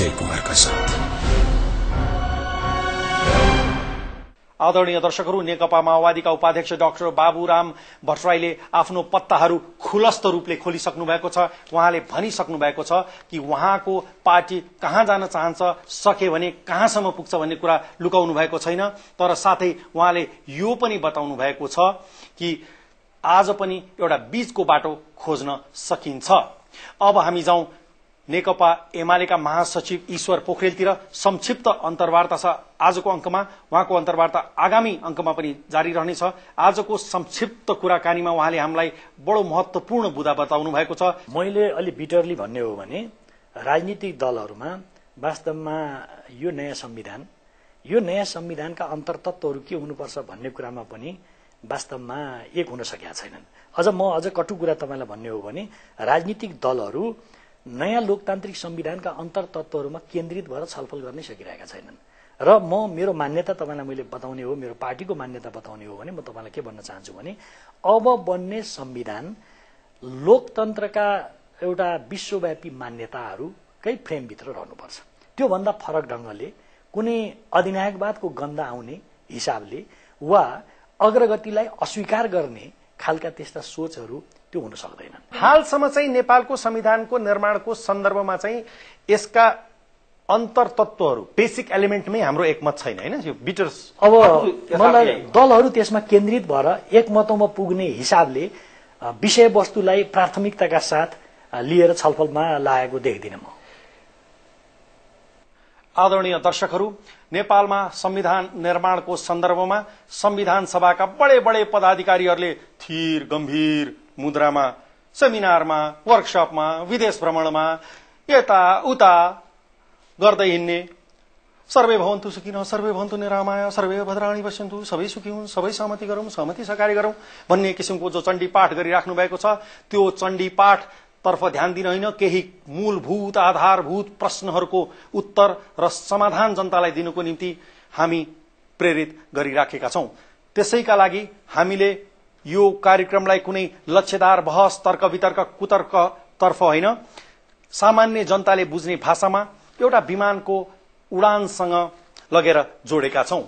विजय कुमारका साथ। आदरणीय दर्शकहरू, नेकपा माओवादीका उपाध्यक्ष डाक्टर बाबुराम भट्टराईले आफ्नो पत्ताहरू खुलस्त रूपले खोलिसक्नु भएको छ। उहाँले भनिसक्नु भएको छ कि उहाँको पार्टी कहाँ जान चाहन्छ, सके भने कहाँसम्म पुग्छ भन्ने कुरा लुकाउनु भएको छैन। तर साथै उहाँले यो पनि बताउनु भएको छ कि आज पनि एउटा बीचको बाटो खोज्न सकिन्छ। अब हामी जाउँ नेकपा एमालेका महासचिव ईश्वर पोखरेलतिर। संक्षिप्त अन्तर्वार्ता छ आजको अंकमा, उहाँको अन्तर्वार्ता आगामी अंकमा पनि जारी रहनेछ। आजको संक्षिप्त कुराकानीमा उहाँले हामीलाई बडो महत्वपूर्ण बुदा बताउनु भएको छ। मैले अलि बिटरली भन्ने हो भने राजनीतिक दलहरूमा वास्तवमा यो नयाँ संविधानका अन्तर्तत्वहरू के हुनुपर्छ भन्ने कुरामा पनि वास्तवमा एक हुन सकेका छैनन्। अझ कटु कुरा तपाईलाई भन्ने हो भने राजनीतिक दलहरू नयाँ लोकतान्त्रिक संविधानका अन्तर्तत्वहरूमा केन्द्रित भएर छलफल गर्नै सकिरहेका छैनन्। र मेरो मान्यता तपाईलाई मैले बताउने हो, मेरो पार्टीको मान्यता बताउने हो भने म तपाईलाई के भन्न चाहन्छु भने अब बन्ने संविधान लोकतन्त्रका एउटा विश्वव्यापी मान्यताहरूकै फ्रेमभित्र रहनुपर्छ। त्योभन्दा फरक ढंगले कुनै अधिनायकवादको गन्ध आउने हिसाबले वा अग्रगतिलाई अस्वीकार गर्ने खालका त्यस्ता सोचहरू त्यो हुन सक्दैनन्। हालसम्म चाहिँ नेपालको संविधानको निर्माणको सन्दर्भमा चाहिँ यसका अन्तर्तत्वहरू बेसिक एलिमेन्टमै हाम्रो एकमत छैन, हैन? यो बिटर्स अब मलाई दलहरू त्यसमा केन्द्रित भएर एकमतमा पुग्ने हिसाबले विषयवस्तुलाई प्राथमिकताका साथ लिएर छलफलमा लागेको देख्दिन म। आदरणीय दर्शकहरू, नेपालमा संविधान निर्माणको सन्दर्भमा संविधान सभाका बडे बडे पदाधिकारीहरूले थीर गम्भीर मुद्रामा सेमिनारमा, वर्कशपमा, विदेश भ्रमणमा यता उता गर्दै हिँड्ने, सर्वे भवन्तु सुखिनः, सर्वे भवन्तु निरामया, सर्वे भद्राणि पश्यन्तु, सबै सुखी हुन्, सबै सहमति गरौँ, सहमति सकारी गरौँ भन्ने किसिमको जो चण्डी पाठ गरिराख्नु भएको छ, त्यो चण्डी पाठ तर्फ ध्यान दिन होइन, केही मूलभूत आधारभूत प्रश्नहरूको उत्तर र समाधान जनतालाई दिनुको निम्ति हामी प्रेरित गरिराखेका छौं। त्यसैका लागि हामीले यो कार्यक्रमलाई कुनै लक्ष्यदार बहस, तर्क वितर्क, कुतर्क तर्फ होइन, सामान्य जनताले बुझ्ने भाषामा एउटा विमानको उडानसँग लगेर जोडेका छौं।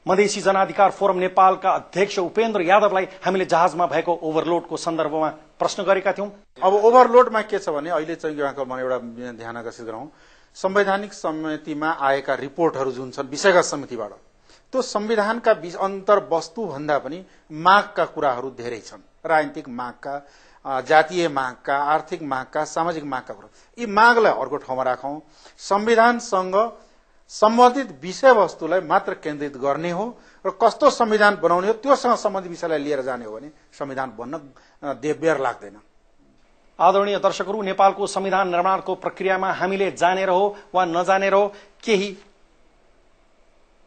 मधेसी जनाधिकार फोरम नेपालका अध्यक्ष उपेन्द्र यादवलाई हामीले जहाजमा भएको ओभरलोडको सन्दर्भमा प्रश्न गरेका थियौं। अब ओभरलोडमा के छ भने अहिले चाहिँ यहाँको म एउटा ध्यान आकर्षित गरौँ, संवैधानिक समितिमा आएका रिपोर्टहरू जुन छन् विषयगत समितिबाट, त्यो संविधानका अन्तर्वस्तु भन्दा पनि मागका कुराहरू धेरै छन्। राजनीतिक मागका, जातीय मागका, आर्थिक मागका, सामाजिक मागका कुरा। यी मागलाई अर्को ठाउँमा राखौं, संविधानसँग सम्बन्धित विषयवस्तुलाई मात्र केन्द्रित गर्ने हो र कस्तो संविधान बनाउने हो त्योसँग सम्बन्धित विषयलाई लिएर जाने हो भने संविधान बन्न बेर लाग्दैन। आदरणीय दर्शकहरू, नेपालको संविधान निर्माणको प्रक्रियामा हामीले जानेर हो वा नजानेर हो केही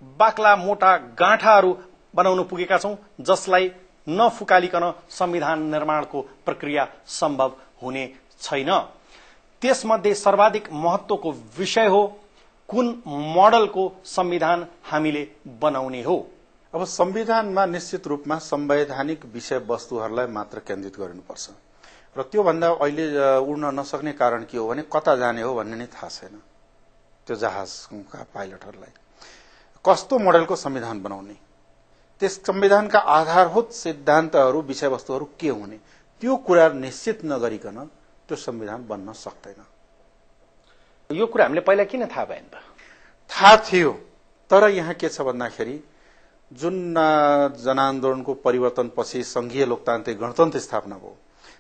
बाक्ला मोटा गाँठाहरू बनाउन पुगेका छौं, जसलाई नफुकालिकन संविधान निर्माणको प्रक्रिया सम्भव हुने छैन। त्यसमध्ये सर्वाधिक महत्वको विषय हो कुन मोडलको संविधान हामीले बनाउने हो। अब संविधानमा निश्चित रूपमा संवैधानिक विषयवस्तुहरूलाई मात्र केन्द्रित गर्नुपर्छ र त्योभन्दा अहिले उड्न नसक्ने कारण के हो भने कता जाने हो भन्ने नै थाहा छैन। त्यो जहाजका पाइलटहरूलाई कस्तो मोडलको संविधान बनाउने, त्यस संविधानका आधारभूत सिद्धान्तहरू, विषयवस्तुहरू के हुने, त्यो कुरा निश्चित नगरिकन त्यो संविधान बन्न सक्दैन। यो कुरा हामीले पहिला किन थाहा भएन त? थाहा थियो, तर यहाँ के छ भन्दाखेरि जुन जनआन्दोलनको परिवर्तनपछि संघीय लोकतान्त्रिक गणतन्त्र स्थापना भयो,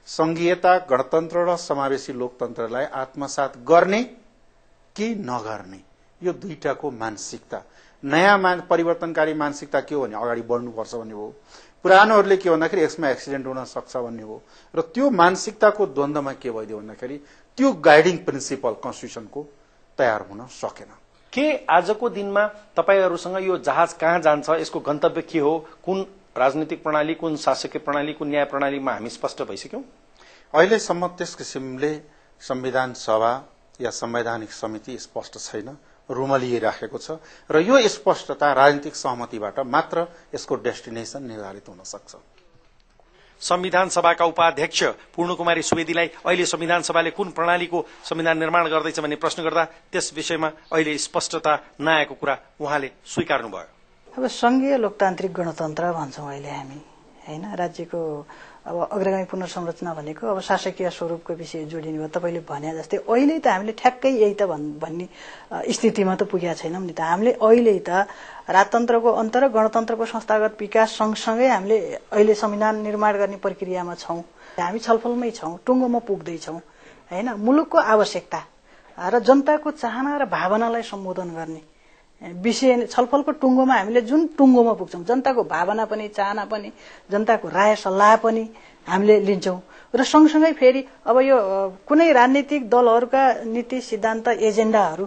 संघीयता, गणतन्त्र र समावेशी लोकतन्त्रलाई आत्मसात गर्ने कि नगर्ने, यो दुईटाको मानसिकता, नयाँ परिवर्तनकारी मानसिकता के हो भने अगाडि बढ्नुपर्छ भन्ने हो, पुरानोहरूले के भन्दाखेरि यसमा एक्सिडेन्ट हुन सक्छ भन्ने हो। र त्यो मानसिकताको द्वन्द्वमा के भइदियो भन्दाखेरि त्यो गाइडिङ प्रिन्सिपल कन्स्टिट्युसनको तयार हुन सकेन। के आजको दिनमा तपाईहरुसँग यो जहाज कहाँ जान्छ, यसको गन्तव्य के हो, कुन राजनीतिक प्रणाली, कुन शासकीय प्रणाली, कुन न्याय प्रणालीमा हामी स्पष्ट भइसक्यौं? अहिलेसम्म त्यस किसिमले संविधान सभा या संवैधानिक समिति स्पष्ट छैन, रुमलिएको छ र यो स्पष्टता राजनीतिक सहमतिबाट मात्र यसको डेस्टिनेसन निर्धारित हुन सक्छ। संविधान सभाका उपाध्यक्ष पूर्णकुमारी सुवेदीलाई अहिले संविधान सभाले कुन प्रणालीको संविधान निर्माण गर्दैछ भन्ने प्रश्न गर्दा त्यस विषयमा अहिले स्पष्टता नआएको कुरा उहाँले स्वीकार्नुभयो। अब संघीय लोकतान्त्रिक गणतन्त्र भन्छौँ अहिले हामी, हैन? राज्यको अब अग्रगामी पुनर्संरचना भनेको अब शासकीय स्वरूपको विषय जोडिने भयो। तपाईँले भने जस्तै अहिले त हामीले ठ्याक्कै यही त भन्ने स्थितिमा त पुगेका छैनौँ नि त। हामीले अहिले त राजतन्त्रको अन्त र गणतन्त्रको संस्थागत विकास सँगसँगै हामीले अहिले संविधान निर्माण गर्ने प्रक्रियामा छौँ। हामी छलफलमै छौँ, टुङ्गोमा पुग्दैछौँ, हैन? मुलुकको आवश्यकता र जनताको चाहना र भावनालाई सम्बोधन गर्ने विषय छलफलको टुङ्गोमा हामीले जुन टुङ्गोमा पुग्छौँ, जनताको भावना पनि, चाहना पनि, जनताको राय सल्लाह पनि हामीले लिन्छौँ। र सँगसँगै फेरि अब यो कुनै राजनीतिक दलहरूका नीति सिद्धान्त एजेन्डाहरू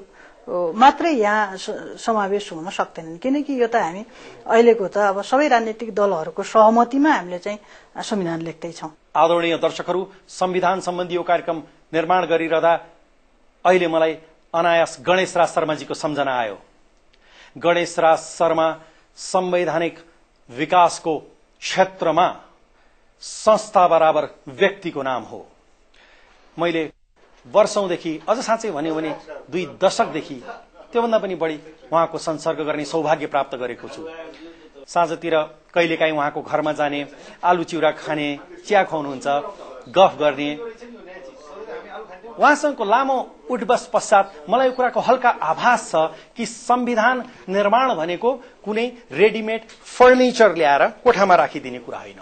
मात्रै यहाँ समावेश हुन सक्दैनन्, किनकि यो त हामी अहिलेको त अब सबै राजनीतिक दलहरूको सहमतिमा हामीले चाहिँ संविधान लेख्दैछौँ। आदरणीय दर्शकहरू, संविधान सम्बन्धी यो कार्यक्रम निर्माण गरिरहँदा अहिले मलाई अनायास गणेश राज शर्माजीको सम्झना आयो। गणेश राज शर्मा संवैधानिक विकासको क्षेत्रमा संस्था बराबर व्यक्तिको नाम हो। मैले वर्षौंदेखि, अझ साँच्चै भन्यो भने 2 दशकदेखि त्योभन्दा पनि बढी उहाँको संसर्ग गर्ने सौभाग्य प्राप्त गरेको छु। साँझतिर कहिलेकाहीँ उहाँको घरमा जाने, आलु चिउरा खाने, चिया खुवाउनुहुन्छ, गफ गर्ने। उहाँसँगको लामो उठबस पश्चात मलाई यो कुराको हल्का आभास छ कि संविधान निर्माण भनेको कुनै रेडिमेड फर्निचर ल्याएर कोठामा राखिदिने कुरा होइन।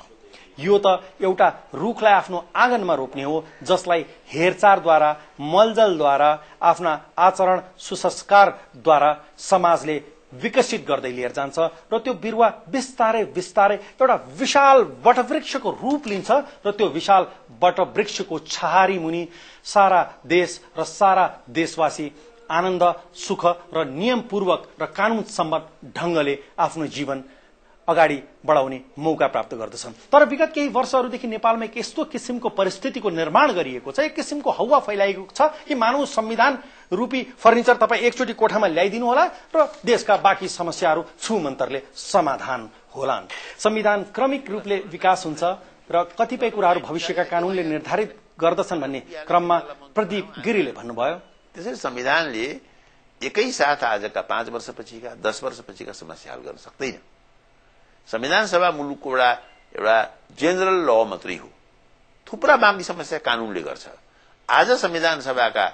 यो त एउटा रुखलाई आफ्नो आँगनमा रोप्ने हो, जसलाई हेरचाहद्वारा, मलजलद्वारा, आफ्ना आचरण सुसंस्कारद्वारा समाजले विकसित गर्दै लिएर जान्छ र त्यो बिरुवा बिस्तारै बिस्तारै एउटा विशाल वटवृक्षको रूप लिन्छ र त्यो विशाल वटवृक्षको छहारी मुनि सारा देश र सारा देशवासी आनन्द, सुख र नियमपूर्वक र कानून सम्मत ढंगले आफ्नो जीवन अगाडि बढाउने मौका प्राप्त गर्दछन्। तर विगत केही वर्षहरूदेखि नेपालमा एक यस्तो किसिमको परिस्थितिको निर्माण गरिएको छ, एक किसिमको हौवा फैलाएको छ कि मानव संविधान रूपी फर्निचर तपाईँ एकचोटि कोठामा ल्याइदिनु होला र देशका बाँकी समस्याहरू छुमन्तरले समाधान होलान्। संविधान क्रमिक रूपले विकास हुन्छ र कतिपय कुराहरू भविष्यका कानूनले निर्धारित गर्दछन् भन्ने क्रममा प्रदीप गिरीले भन्नुभयो। त्यसैले संविधानले एकैसाथ आजका 5 वर्षपछिका 10 वर्षपछिका समस्या हल गर्न सक्दैन। संविधान सभा मुलुकको एउटा जेनरल ल मात्रै हो, थुप्रा बाँकी समस्या कानूनले गर्छ। आज संविधान सभाका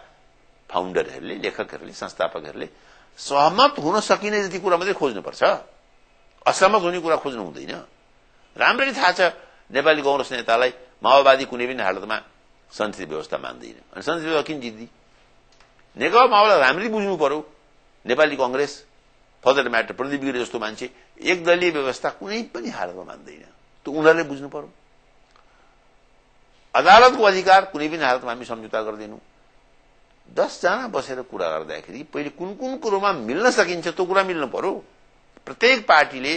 फाउन्डरहरूले, लेखकहरूले, संस्थापकहरूले सहमत हुन सकिने जति कुरा मात्रै खोज्नुपर्छ, असहमत हुने कुरा खोज्नु हुँदैन। राम्ररी थाहा छ नेपाली कांग्रेस नेतालाई माओवादी कुनै पनि हालतमा संसदीय व्यवस्था मान्दैन। अनि संसदीय व्यवस्था किन जित्दी? नेकपा माओवादीलाई राम्ररी बुझ्नु पर्यो। Nepali Congress, for that matter Pradeep Giri जस्तो मान्छे एकदलीय व्यवस्था कुनै पनि हालतमा मान्दैन। त्यो उनीहरूले बुझ्नु पर्यो। अदालतको अधिकार कुनै पनि हालतमा हामी सम्झौता गर्दैनौं। 10 जना बसेर कुरा गर्दाखेरि पहिले कुन कुन कुरोमा मिल्न सकिन्छ त्यो कुरा मिल्नु पर्यो। प्रत्येक पार्टीले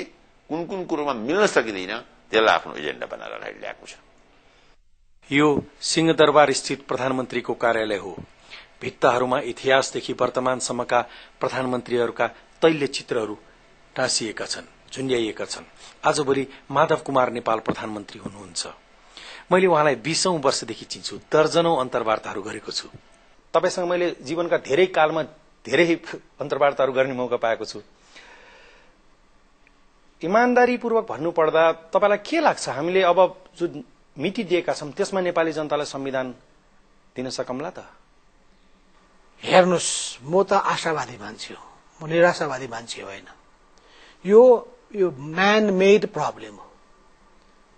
कुन कुन कुरोमा मिल्न सकिदैन त्यसलाई आफ्नो एजेन्डा बनाएर अगाडि ल्याएको छ। यो सिंहदरबार स्थित प्रधानमन्त्रीको कार्यालय हो। भित्ताहरूमा इतिहासदेखि वर्तमानसम्मका प्रधानमन्त्रीहरूका तैल्य चित्रहरू टाँसिएका छन्, झुन्ड्याइएका छन्। आजभोलि माधव कुमार नेपाल प्रधानमन्त्री हुनुहुन्छ। मैले उहाँलाई 20औं वर्षदेखि चिन्छु, दर्जनौं अन्तर्वार्ताहरू गरेको छु। तपाईसँग मैले जीवनका धेरै कालमा धेरै अन्तर्वार्ताहरू गर्ने मौका पाएको छु। इमानदारीपूर्वक भन्नुपर्दा तपाईलाई के लाग्छ, हामीले अब जुन मिति दिएका छौं त्यसमा नेपाली जनतालाई संविधान दिन सकौंला त? हेर्नुस्, म त आशावादी मान्छे हो, म निराशावादी मान्छे होइन। यो म्यान मेड प्रब्लम हो।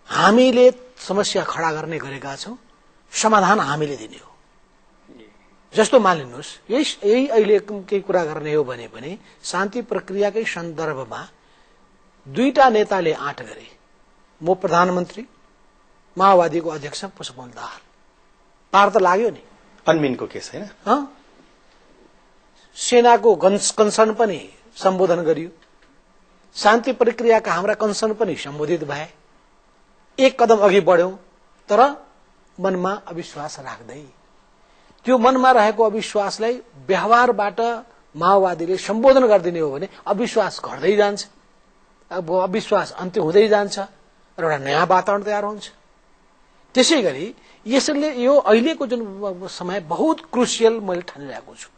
हामीले समस्या खडा गर्ने गरेका छौं, समाधान हामीले दिने हो। जस्तो मानिलिनुहोस्, यही अहिले केही कुरा गर्ने हो भने पनि शान्ति प्रक्रियाकै सन्दर्भमा 2टा नेताले आँट गरे। म प्रधानमन्त्री, माओवादीको अध्यक्ष पुष्पकमल दाहाल। पार त लाग्यो नि। अनमिनको केस हैन? सेनाको कन्सर्न पनि सम्बोधन गरियो, शान्ति प्रक्रियाका हाम्रा कन्सर्न पनि सम्बोधित भए। एक कदम अघि बढ्यौं, तर मनमा अविश्वास राख्दै। त्यो मनमा रहेको अविश्वासलाई व्यवहारबाट माओवादीले सम्बोधन गरिदिने हो भने अविश्वास घट्दै जान्छ। अब अविश्वास अन्त्य हुँदै जान्छ र एउटा नयाँ वातावरण तयार हुन्छ। त्यसै गरी यसले यो अहिलेको जुन समय बहुत क्रुसियल मैले ठानिरहेको छु।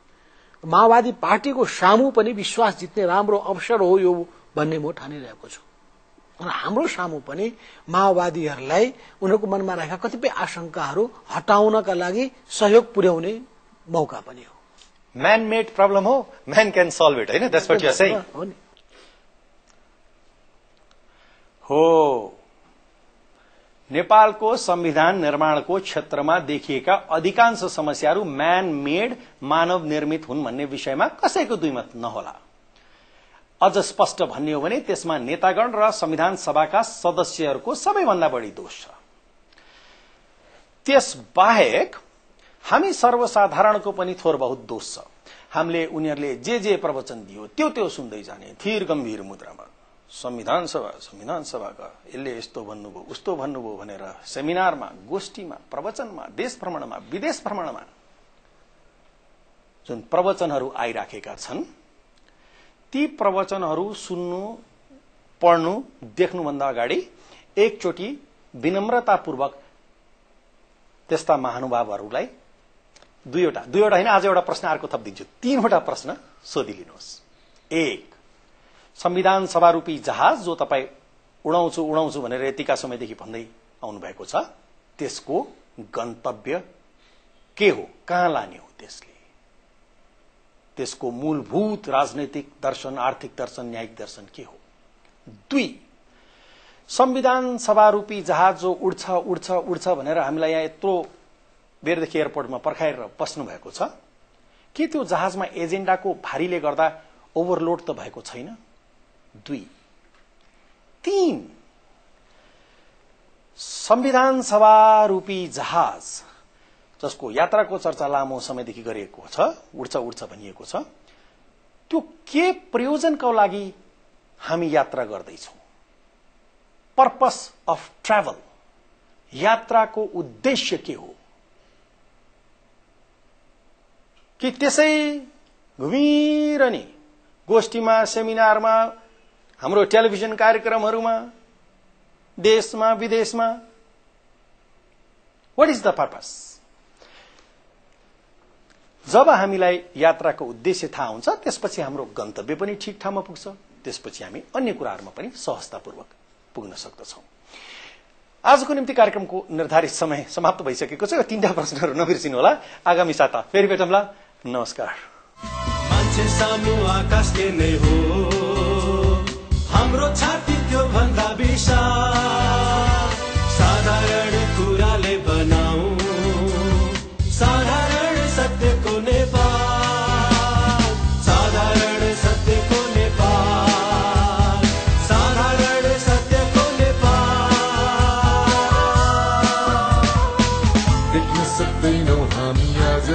माओवादी पार्टीको सामु पनि विश्वास जित्ने राम्रो अवसर हो यो भन्ने म ठानिरहेको छु। र हाम्रो सामु पनि माओवादीहरूलाई उनीहरूको मनमा राखेका कतिपय आशंकाहरू हटाउनका लागि सहयोग पुर्याउने मौका पनि हो। म्यान मेड प्रब्लम हो, म्यान क्यान सल्भ इट, हैन? That's what you are saying. हो, नेपालको संविधान निर्माणको क्षेत्रमा देखिएका अधिकांश समस्याहरू म्यान मेड, मानव निर्मित हुन् भन्ने विषयमा कसैको दुईमत नहोला। अझ स्पष्ट भन्ने हो भने त्यसमा नेतागण र संविधान सभाका सदस्यहरूको सबैभन्दा बढी दोष छ। त्यसबाहेक हामी सर्वसाधारणको पनि थोर बहुत दोष छ। हामीले उनीहरूले जे प्रवचन दियो त्यो सुन्दै जाने, धीर गम्भीर मुद्रामा संविधान सभाका यसले यस्तो भन्नुभयो उस्तो भन्नुभयो भनेर सेमिनारमा, गोष्ठीमा, प्रवचनमा, देश भ्रमणमा, विदेश भ्रमणमा जुन प्रवचनहरू आइराखेका छन् ती प्रवचनहरू सुन्नु, पढ्नु, देख्नुभन्दा अगाडि एकचोटि विनम्रतापूर्वक त्यस्ता महानुभावहरूलाई दुईवटा हैन, आज एउटा प्रश्न अर्को थपिदिन्छु, 3वटा प्रश्न सोधिलिनुहोस्। 1, संविधान सभा रूपी जहाज जो तपाईं उडाउँछु भनेर यतिका समयदेखि भन्दै आउनु भएको छ, त्यसको गन्तव्य के हो, कहाँ लाने हो, त्यसको मूलभूत राजनैतिक दर्शन, आर्थिक दर्शन, न्यायिक दर्शन के हो। 2, संविधान सभा रूपी जहाज जो उड्छ भनेर हामीलाई यहाँ यत्रो बेरदेखि एयरपोर्टमा पर्खाएर बस्नु भएको छ, के त्यो जहाजमा एजेन्डाको भारीले गर्दा ओभरलोड त भएको छैन? 2, 3, संविधान सभा रूपी जहाज जसको यात्राको चर्चा लामो समयदेखि गरिएको छ, उड्छ भनिएको छ, त्यो के प्रयोजनका लागि हामी यात्रा गर्दैछौँ? पर्पस अफ ट्राभल, यात्राको उद्देश्य के हो? कि त्यसै घुमिरहने गोष्ठीमा, सेमिनारमा, हाम्रो टेलिभिजन कार्यक्रमहरूमा, देशमा, विदेशमा? What is the purpose? जब हामीलाई यात्राको उद्देश्य थाहा हुन्छ त्यसपछि हाम्रो गन्तव्य पनि ठिक ठाउँमा पुग्छ, त्यसपछि हामी अन्य कुराहरूमा पनि सहजतापूर्वक पुग्न सक्दछौं। आजको निम्ति कार्यक्रमको निर्धारित समय समाप्त भइसकेको छ। यो 3टा प्रश्नहरू नबिर्सिनु होला। आगामी साता फेरि भेटौँला। नमस्कार। मान्छे सामु आकाश के नै हो, हाम्रो छाती त्यो भन्दा विशाल, साधारण कुराले बनाऊ साधारण सत्यको नेपाल, साधारण सत्यको नेपाल, साधारण सत्यको नेपाल। देख्न सक्दैनौ हामी आज